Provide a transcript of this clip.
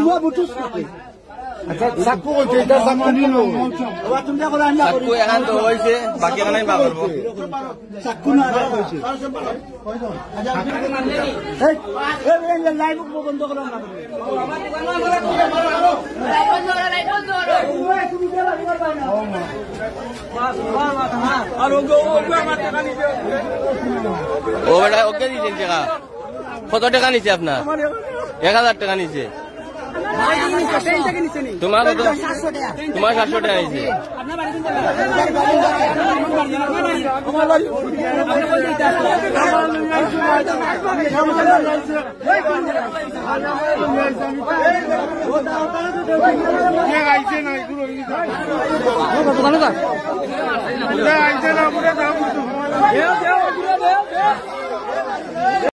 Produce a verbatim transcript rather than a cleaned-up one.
বুঝবা বুঝুস না। আচ্ছা, চাক্কু কইছে, এটা চাক্কু নিল। ওবা, তুমি দেখো, রান্না করি। চাক্কু এখান তো হইছে, বাকি এখানে বা করবো। চাক্কু না, আর হইছে। এই, এই, এই, লাইভ বন্ধ করো না। আর ওগো, ওগো আমার টাকা নিতে। ও বেটা, ওকে দিছেন টাকা। কত টাকা নিছে আপনার? এক হাজার টাকা নিছে। তোমার কত? তোমার সাতশো টাকা নিছে।